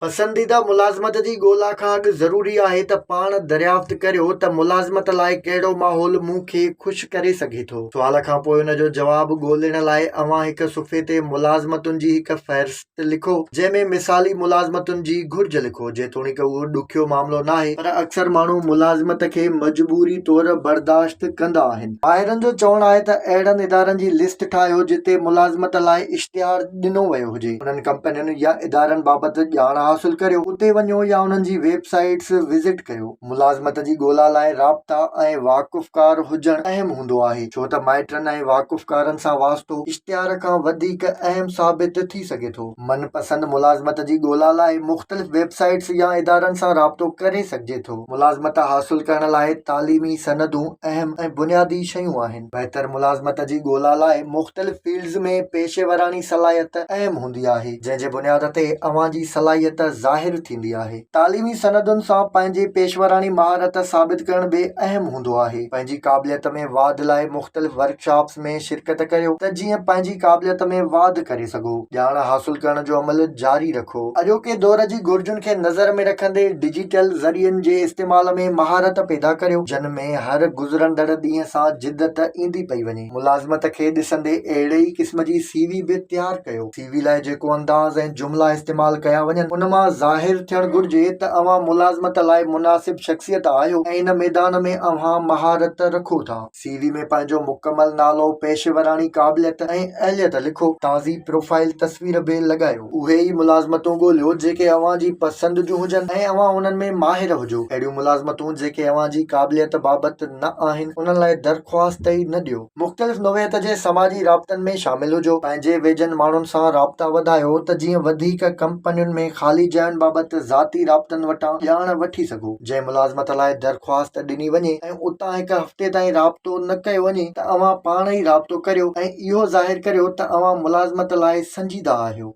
پسنديده ملازمت جي ڳولا کان اڳ ضروري آهي ته پاڻ دريافت ڪريو ته ملازمت لاء ڪهڙو ماحول مون کي خوش ڪري سگهي ٿو. سوال کان پوء ان جو جواب ڳولڻ لاء اوهان هڪ صفحي تي ملازمتن جي هڪ فهرست لکو، جنهن ۾ مثالي ملازمتن جي گهرج لکو. جيتوڻيڪ اهو ڏکيو معاملو ناهي، پر اڪثر ماڻهو ملازمت کي مجبوري طور برداشت ڪندا آهن. ماهرن جو چوڻ آهي ته اهڙن ادارن جي لسٽ ٺاهيو جتي ملازمت لاء اشتهار ڏنو ويو هجي. انهن ڪمپنين يا ادارن بابت ڄاڻ حاصل ڪريو، اتي وڃو يا انهن جي ويب سائيٽس وزٽ ڪيو. ملازمت جي ڳولا لاء رابطا ۽ واقفڪار هجڻ اهم هوندو آهي، ڇو ته مائٽن ۽ واقفڪارن سان واسطو اشتهار کان وڌيڪ اهم ثابت ٿي سگهي ٿو. من پسند ملازمت جي ڳولا لاء مختلف ويب سائيٽس يا ادارن سان رابطو ڪري سگهجي ٿو. ملازمت حاصل ڪرڻ لاء تعليمي سندون اهم ۽ بنيادي شيون آهن. بهتر ملازمت جي ڳولا لاء مختلف فيلڊز ۾ پيشيوراڻي صلاحيت اهم هوندي آهي، جنهن جي بنياد تي اوهان جي صلاحيت ظاهر ٿيندي آهي. تعليمي سندن سان پنهنجي پيشوراڻي مهارت ثابت ڪرڻ به اهم هوندو آهي. پنهنجي قابليت ۾ واڌ لاء مختلف ورڪشاپس ۾ شرڪت ڪريو ته جيئن پنهنجي قابليت ۾ واڌ ڪري سگهو. ڄاڻ حاصل ڪرڻ جو عمل جاري رکو. اڄوڪي دور جي گهرجن کي نظر ۾ رکندي ڊجيٽل ذريعن جي استعمال ۾ مهارت پيدا ڪريو، جن ۾ هر گذرندڙ ڏينهن سان جدت ايندي پئي وڃي. ملازمت کي ڏسندي اهڙي ئي قسم جي سي وي به تيار ڪيو. سي وي لاء جيڪو انداز ۽ جملا استعمال ڪيا وڃن، ان مان ظاهر ٿيڻ گهرجي ته اوهان ملازمت لاء مناسب شخصيت آهيو ۽ ان ميدان ۾ اوهان مهارت رکو ٿا. سي وي ۾ پنهنجو مڪمل نالو، پيشيوراڻي قابليت ۽ اهليت لکو. تازي پروفائيل تصوير به لڳايو. اهي ئي ملازمتون ڳوليو جيڪي اوهان جي پسند جون هجن ۽ اوهان انهن ۾ ماهر هجو. اهڙيون ملازمتون جيڪي اوهان جي قابليت بابت نه آهن، انهن لاء درخواست ئي نه ڏيو. مختلف نوعيت جي سماجي رابطن ۾ شامل هجو. پنهنجي ويجهن ماڻهن سان رابطا وڌايو ته جيئن وڌيڪ ڪمپنين ۾ خالي جاين بابت ذاتي رابطن وٽان ڄاڻ وٺي سگهو. جنهن ملازمت لاء درخواست ڏني وڃي ۽ اتان هڪ هفتي تائين رابطو نه ڪيو وڃي ته اوهان پاڻ ئي رابطو ڪريو ۽ اهو ظاهر ڪريو ته اوهان ملازمت لاء سنجيده آهيو.